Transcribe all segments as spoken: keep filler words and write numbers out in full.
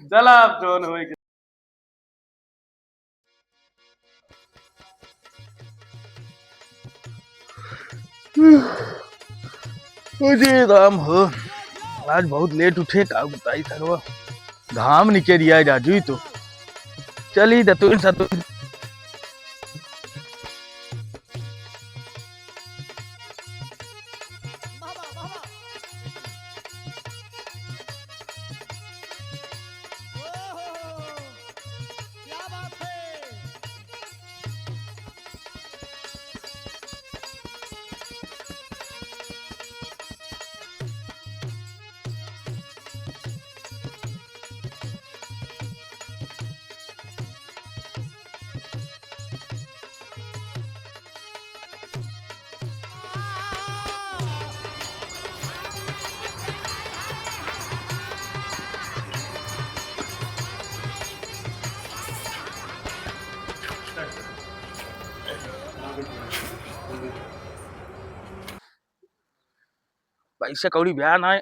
चला, अब जौन होई के। ओ जी राम हो, आज बहुत लेट उठे, का बताई सरवा, घाम निकल आए राजू ही तो। चली दतुन सतुन। पैसा कौड़ी बा नाहीं,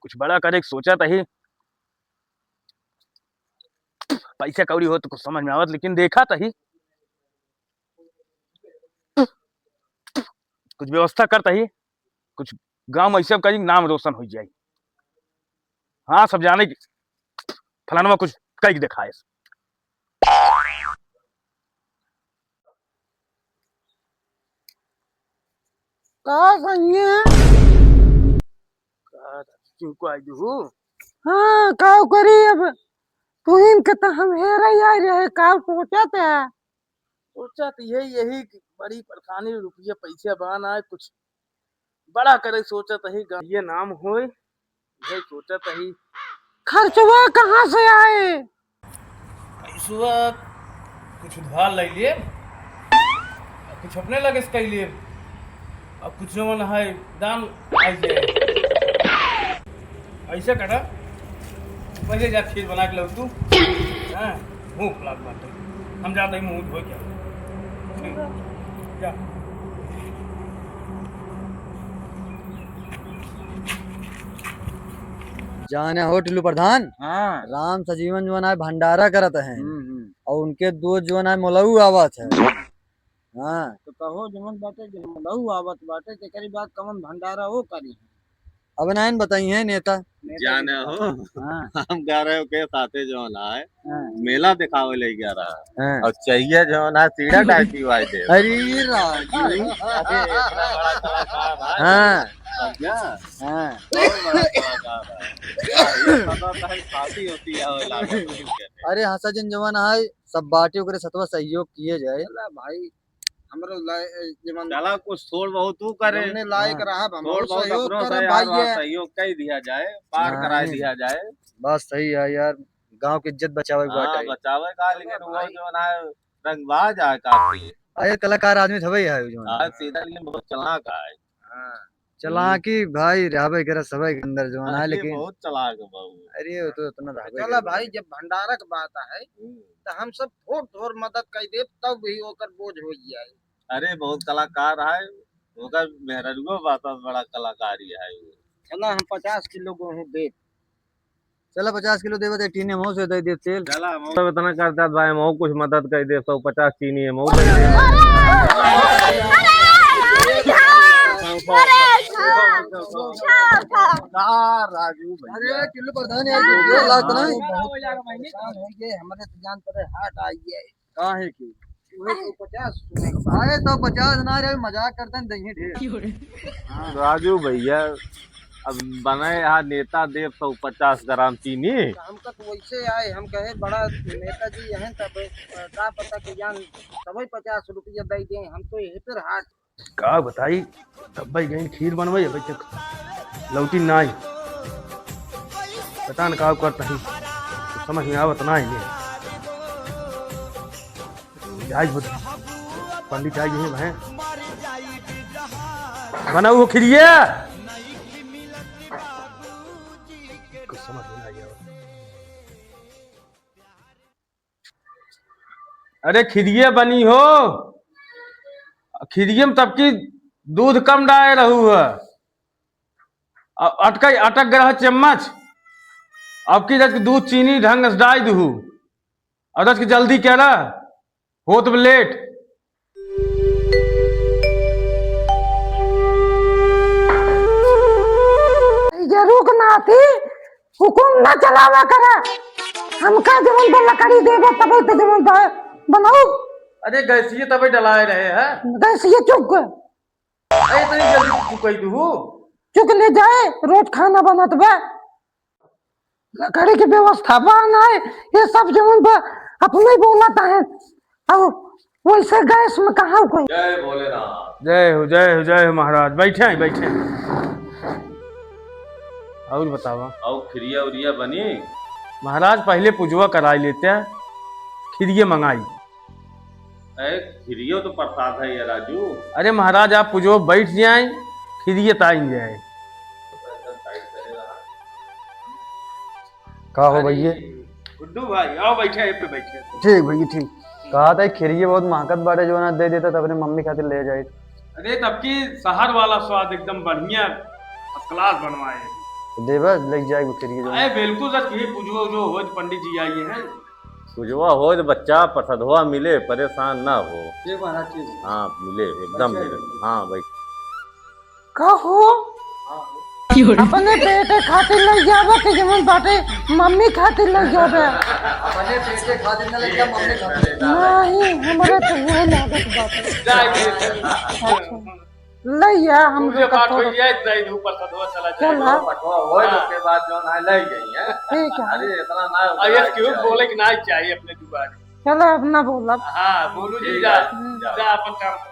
कुछ बड़ा करे के सोचत ही। पैसा कौड़ी होत तो कुछ समझ में आवत, लेकिन देखत ही, कुछ व्यवस्था करत ही, कुछ गाँव में ऐसे करी, नाम रोशन होइ जाई। हाँ, सब जाने कि फलानवा कुछ कई देखाए। का कहिए? का क्यों को आई हो? हाँ, का करी अब? तुहिन के त हम हेरे ही आए रहे, का सोचत है? सोचत यही, यही कि बड़ी परेशानी, रुपये पैसे बा नाहीं, कुछ बड़ा करे सोचत ही, गा-, ये नाम होए, ये सोचत ही। खर्चवा कहाँ से आए? पैसवा कुछ उधार ले लिए, कुछ अपने लगे से कह लिए, अब कुछ जवन है दान आई जाए। ऐसे करा, पहले जा खीर बना के लो तू। हाँ, भूख लाग बाटे, हम जाते ही मुँह धो के। जा। जाने हो टिल्लू प्रधान, हाँ। राम सजीवन जवन आए भंडारा करत हैं, हम्म, हम्म। और उनके दोस्त जवन आए मलऊ आवत है। हाँ। तो कहो जवन बाटे जो मलऊ आवत बाटे, तेकरी बाद कवन भंडारा वो करी? अब नाइन बताई है नेता। नेता जाने जी। हो, हाँ। हम गा रहे हो के साथे जवन आए, हाँ। मेला दिखावे ले गया रहा। हाँ। और चाहिए जवन है सीढ़ा डाई पीवाई दे। अरे राजू। अरे इतना बड़ा कलाकार है। हाँ। समझा? हाँ। बहुत बड़ा कलाकार है। हाँ, ये पता था शादी होती है, वो लागत है। अरे हंसा जन जवन है, सब बाटी ओकरे सतवा सहयोग किए जाए। चला भाई, हमरो लाए, ए, जवन चला कुछ थोड़ बहुत तू करे। जवने लायक हाँ। रहा, हम थोड़ बहुत सहयोग अपनो करे से भाई यार ये। सहयोग कर दिया जाए, पार हाँ, कराए नहीं। दिया जाए। बात सही है यार, गाँव की इज्जत बचावे के हाँ, बाटे। बचावे का, लेकिन वो भाई। जवन है रंगबाज है काफी। अरे कलाकार आदमी था भाई है जवन। हाँ, सीधा लेकिन बहुत चालाक है। हाँ। चालाकी भाई रहबे करे सबे के अंदर जवन है, अरे, लेकिन बहुत चालाक है बाबू। अरे, वो तो इतना रहबे चला करे। भाई, जब भंडारा के बात है, हम्म। तो हम सब थोड़ थोड़ मदद कर देब, तब भी ओकर बोझ हो जाए। अरे, बहुत कलाकार है, ओकर मेहररुआ बात बड़ा कलाकारी है। चला, हम पचास किलो गेहूं देब। चला, पचास किलो देबे तो टीने मऊ से दे दे तेल। चला, मऊ। सब इतना करता भाई, मऊ कुछ मदद कर दे, सौ पचास चीनी है, मऊ दे दे। का राजू भैया? अरे, टिल्लू प्रधान यार, ये लाग तो नहीं। बहुत परेशान हो गए, हमरे तो जान पड़े, हार्ट आई है। काहे के? उहे सौ पचास सुने के बा। अरे, सौ पचास ना रे, मजाक करते हैं, दही ढेर। हाँ। राजू भैया, अब बने यहाँ नेता देव सौ पचास ग्राम चीनी। तो हमका तो वैसे आए, हम कहे, "बड़ा नेता जी हैं, तब, अ, का पता कि जान सबै पचास रुपया दे दें, हम तो यही पर हाथ।" का बताई, तब भाई गई खीर बनवाई, अभी तक लौटी ना आई। पता न का करता ही, कुछ समझ में आवत ना आई। जाई हो, पंडित जाई है भाई। बनाऊ हो खिरिया। कुछ समझ में ना आई। अरे खिरिया बनी हो, खिरिया में तब की दूध कम डाए रहू है। अ-, अटक, अटक गया है चम्मच। अब की जब दूध चीनी ढंग से डाल दूहू। अब जब की जल्दी करा, होत बा लेट। ये रुक नाती, हुकुम ना चलावा करा। हमका जवन बा लकड़ी देबा, तबे तो जवन बा बनाऊ। अरे गैसिये तबे डलाए रहे हैं। गैसिये चुक गए। अरे इतनी जल्दी चुकाई तू? चुक ले जाए, रोज खाना बनत बा। लकड़ी के व्यवस्था बा ना है, ये सब जवन बा अपने ही बोलत है। और वैसे गैस में कहाँ कोई। जय भोलेनाथ। जय हो, जय हो, जय हो महाराज। बैठे हैं, बैठे हैं। और बतावा। और खिरिया उरिया बनी? महाराज पहले पुजवा कराई लेते हैं, खिरिये मंगाई। अरे, खिरियो तो प्रसाद है ये राजू। अरे महाराज, आप पुजवा बैठ जाए, खिरिये ताई जाए। का हो भैया? गुड्डू भाई, आओ बैठे, ये पे बैठे। ठीक भैया, ठीक। कहा था खिरिये बहुत महकत बाटे, जो ना दे देता तो अपने मम्मी खातिर ले जाए। अरे, तब की शहर वाला स्वाद एकदम बढ़िया, first class बनवाए। तो देबा, ले जाए वो खिरिये जो। अरे बिल्कुल सर, ये पुजवा जो हो, पंडित जी आइए हैं। पुजवा होय तो बच्चा प्रसादवा मिले, परेशान ना हो। ठीक महाराज, ठीक। हाँ, मिले, एकदम अच्छा। मिले। हाँ भाई। कहो, हाँ। अपने बेटे खातिर ले जाबे कि जवन बाटे मम्मी खातिर ले जाबे? अपने बेटे खातिर ना ले जा, मम्मी खातिर। नहीं, हमरे तो वही लागत बाटे। जाइए। अच्छा। लइया, हम पूजा पाठ हो जाए, इतना ही ऊपर से धुआं चला जाए। चला। पटवा होए, हाँ। उसके बाद जौन है, ले जाइए। ठीक है। अरे, इतना ना और ये क्यों बोले कि ना चाहिए अपने दुआरे। चला, अब ना बोलब। हाँ, बोलू जी, ठीक जा, है। जा अपन काम कर।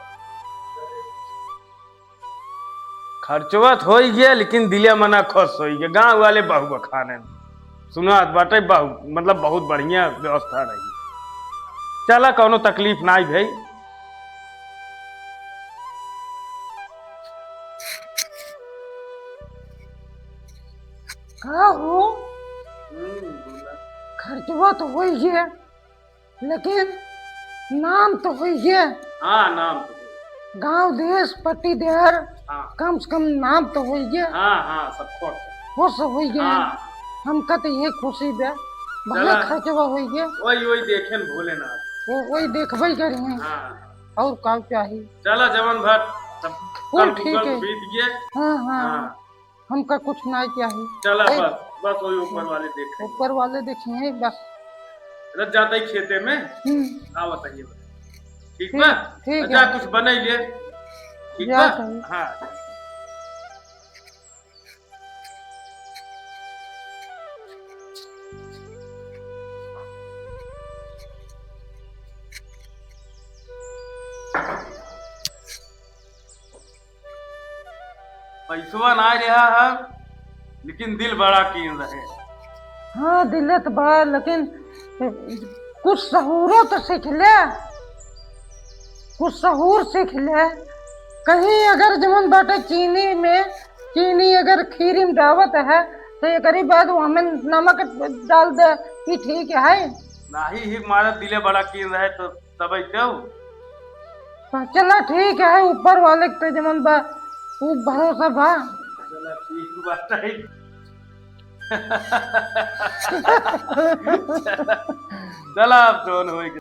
खर्चवा तो होई गया, लेकिन दिले मना खुश होई गया। गाँव वाले बहु बखाने। सुनात बाटे बहु, मतलब बहुत बढ़िया व्यवस्था रही। चला, कौनो तकलीफ नाई भई। का हो? हम्म, बोला। खर्चवा तो होई गया, लेकिन नाम तो होई गया। हाँ, नाम तो होई। गाँव देश पट्टी देहर, हाँ। कम से कम नाम तो होई गया। हाँ, हाँ, सब खुश। खुश होई गया। हाँ। हमका तो ये खुशी बा, भले चला। खर्चवा होई गया। वही, वही देखें भोलेनाथ। वो वही देखबे करी हैं। हाँ। और का चाही? चला जवन भर, सब कुल कल ठीक कुल है। बीत गया। हाँ, हाँ। हाँ। हमका कुछ ना चाही। चला ए, बस, बस वही ऊपर वाले देखे। ऊपर वाले देखिए बस। रह जाता ही खेते में। हम्म। हाँ, बताइए बस। ठीक ठीक, बा? ठीक अच्छा, है। कुछ बनाई ले। ठीक जा बा? तनी। हाँ। पैसवा ना रहा है, लेकिन दिल बड़ा कीन रहे। हाँ, दिले तो बा, लेकिन कुछ सहूरो तो सीख ले, कुछ सहूर सीख ले। कहीं अगर जवन बाटे चीनी में, चीनी अगर खीरी में डावत है, तो एकरी बाद वो हमें नमक डाल दे, ई ठीक है? नाही, ही मारा दिले बड़ा कीन रहे, तो तबे तो। हाँ, चला ठीक है, ऊपर वाले के जमन बा, ऊ भरोसा बा। चला ठीक बात है। चला अब जौन होई के